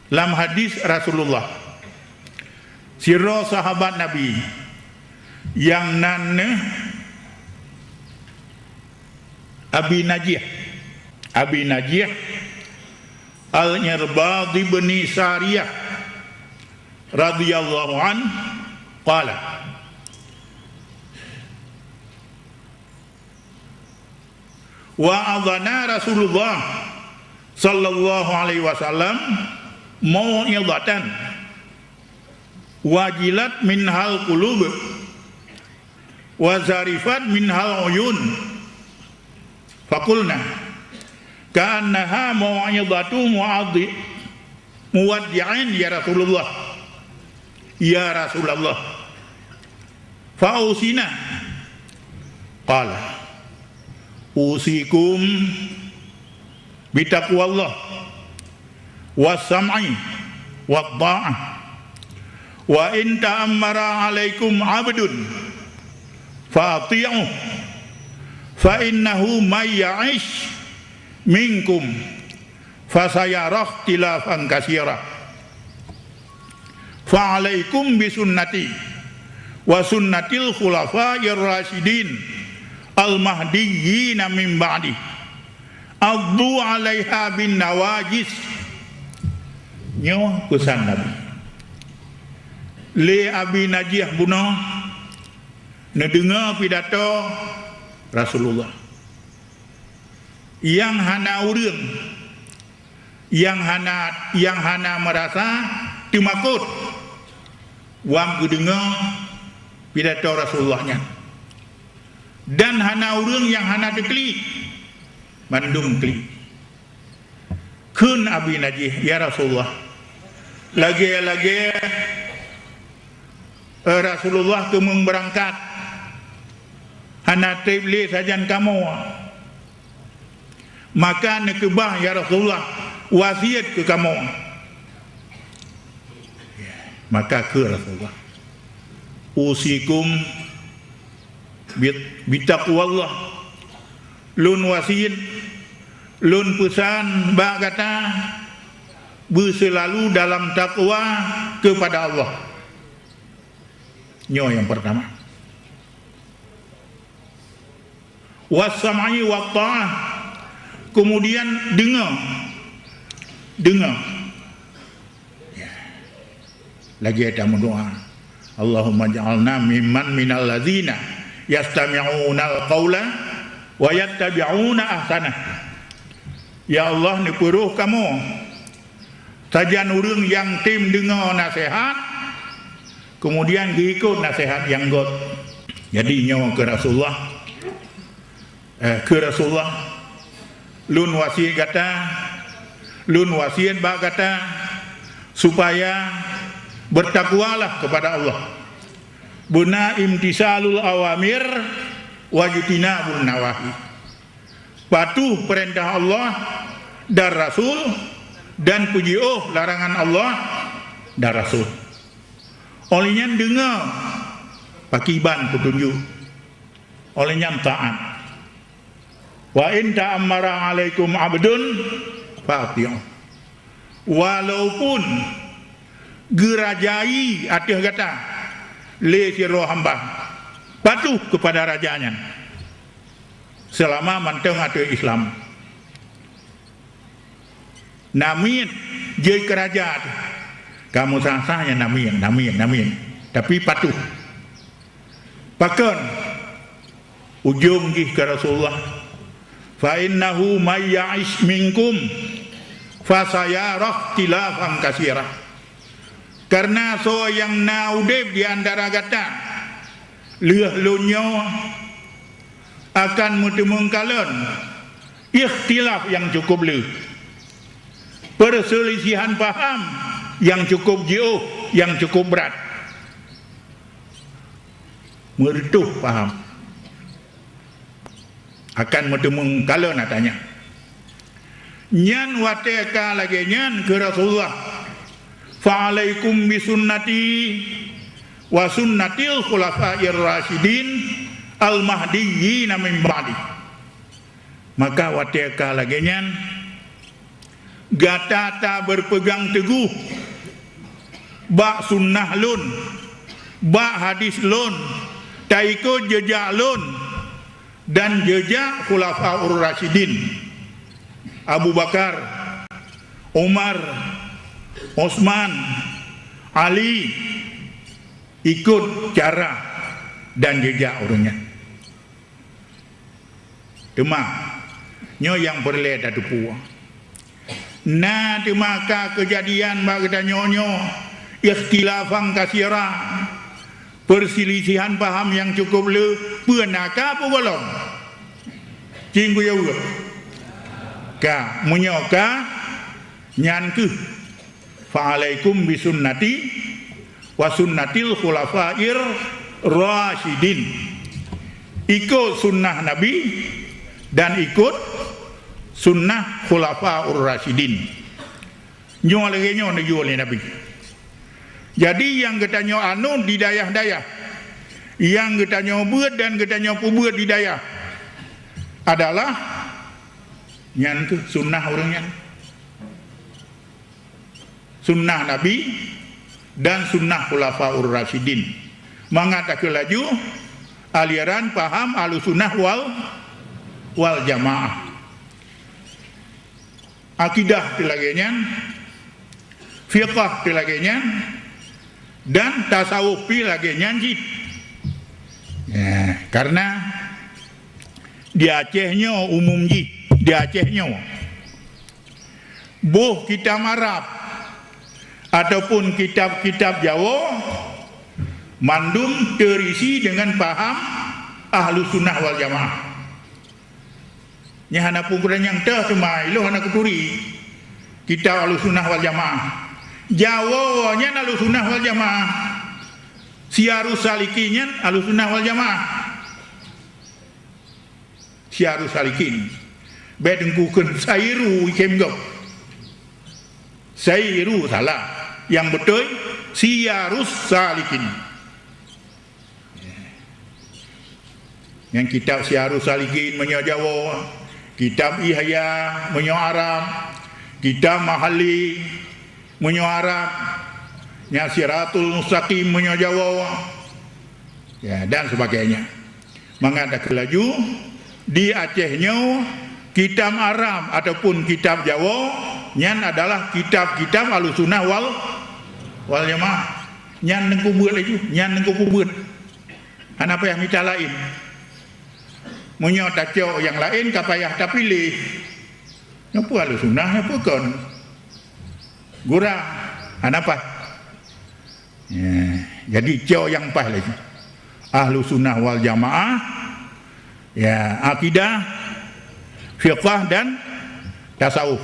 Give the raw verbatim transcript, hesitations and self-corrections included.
Lam hadis Rasulullah, sidroe sahabat Nabi nyang nan neuh Abi Najih. Abi Najih Al-Irbad bin Sariyah radhiyallahu anhu qala, wa'adhana Rasulullah sallallahu alaihi wasallam mau'izatan wajilat minhal qulub wa zarafat minhal uyun. Faqulna, ka'annaha mau'izatu muwaddi-, muwaddi'in ya Rasulullah. Ya Rasulullah. Fa'usina. Qala, usikum bitaqwallah, was-sam'i, wat-tha'ah. Wa in ta'ammara 'alaikum 'abdun, fa athi'uh. Fa innahu may ya'ish minkum fasayara ikhtilafan katsira. Fa 'alaikum bi sunnati wa sunnatil khulafa'ir rasyidin al-mahdiyyin min ba'di. 'Addu 'alaiha bin nawajidh. Nyoe peusan Nabi. Lé Abi Najih bunoe neudeungoe pidato Rasulullah. Nyang hana ureuëng, nyang hana, nyang hana meurasa teumakot wan geudeungoe pidato Rasulullah nyan. Dan hana ureuëng nyang hana teuklik, mandum klik. Kheun Abi Najih, "Ya Rasulullah, lagée-lagée, eh, Rasulullah keumeung beurangkat, hana treb lé sajan kamoe." Maka neukeubah, ya Rasulullah, wasiet keu kamoe. Maka kheun Rasulullah, "Usikum bit-, bitaqwallah." Lôn wasiet, lôn peusan bak gata beuseulalu dalam takwa keupada Allah. Nyoe nyang peurtama. Was-sam'i wat-tha'ah. Keumudian deungoe. Deungoe. Ya. Lagée tameudoá, "Allahumma ja'alna mimman minal ladzina yastami'unal qaula wa yattabi'una ahsanah." Ya Allah, neupeurôh kamoe sajan ureuëng nyang tem deungoe naseuhat, keumudian geuikot naseuhat nyang göt. Jadi nyoe keu Rasulullah, eh, keu Rasulullah, lôn wasiet gata, lôn wasiet bak gata, supaya beutakwalah keupada Allah. Beuna imtisalul awamir wajtinabun nawahi. Patuh peurintah Allah dan Rasul, dan peujiôh larangan Allah dan Rasul. Óh lheueh nyan deungoe pakriban peutunjuk. Óh lheueh nyan taát. "Wa in ta'ammara 'alaikum 'abdun, fa athi'u." Walaupun geurajai ateueh gata lé sidroe hamba, patuh keupada raja nyan. Seulama mantong ateueh Islam. Namiet jeuet keu raja teuh. Kamoe sah-sah nyan namiet, namiet, namiet. Tapi patuh. Pakon? Ujong jih keu Rasulullah, "Fa innahu may ya'ish minkum fasayara ikhtilafan katsira." Kareuna soe nyang na udeb di antara gata lheueh lôn nyoe, akan meuteumeung kalon ikhtilaf nyang cukup le, peuseulisihan paham nyang cukup jiôh, nyang cukup brat. Meureutôh paham. Akan meuteumeung kalon atra nyan. Nyan watée ka lagée nyan keu Rasulullah, "Fa alaikum bi sunnati wa sunnatil khulafair rasyidin al mahdiyyin min ba'di." Maka watée ka lagée nyan, Gata tabeupeugang teugoh bak sunnah lôn, bak hadis lôn, taikot jeujak lôn dan jeujak Khulafaur Rasyidin, Abu Bakar, Umar, Utsman, Ali, ikot cara dan jeujak ureuëng nyan. Teuma, nyoe nyang peureulée tateupeue. Na teuma ka keujadian bak geutanyoe nyoe, ikhtilafan katsira, peuseulisihan paham nyang cukup le, peue na ka peugolom? Cing kuyue ka, meunyoe ka, nyan kheueh, "Fa alaikum bi sunnati wa sunnatil khulafair rasyidin." Ikot sunnah Nabi dan ikot sunnah Khulafaur Rasyidin. Nyoe lagée nyoe neujue lé Nabi. Jadi, nyang geutanyoe anut di dayah-dayah, nyang geutanyoe beuet dan geutanyoe peubeuet di dayah adalah nyan kheueh sunnah ureuëng nyan. Sunnah Nabi dan sunnah Khulafaur Rasyidin. Mangat takheun laju aliran paham Ahlussunnah wal, wal Jamaah. Akidah teuh lagée nyan, fiqah teuh lagée nyan, dan tasawuf pih lagée nyan cit. Ya, karena di Aceh nyoe umum jih, di Aceh nyoe. Boh kitab Arab ataupun kitab-kitab Jawoe mandum teurisi deungon paham Ahlussunnah wal Jamaah. Nyan hana peue guna nyang teuh teuma ilôn hana kuturi kitab Ahlussunnah wal Jamaah. Jawoe nyan Ahlussunnah wal Jamaah. Siyarus Salikin nyan Ahlussunnah wal Jamaah. Siyarus Salikin. Bék teungku kheun Sairu ikém gob. Sairu salah. Nyang beutôi Siyarus Salikin. Nyang kitab Siyarus Salikin meunyoe Jawoe, kitab Ihya meunyoe Arab, kitab Mahalli meunyoe Arab, nya Siratul Mustaqim meunyoe Jawoe, ya, dan sebagainya. Mangat takheun laju, di Aceh nyoe kitab Arab ataupun kitab Jawoe nyan adalah kitab-kitab Ahlussunnah wal, wal Jamaah. Nyan teungku beuet laju, nyan teungku peubeuet. Hana payah mita laén. Meunyoe tacok nyang laén ka payah tapiléh. Nyoe peue Ahlussunnah, nyoe peue kon? Gura, hana paih. Ya, jadi cok nyang paih laju. Ahlussunnah wal Jamaah, ya, akidah, fiqah dan tasawuf.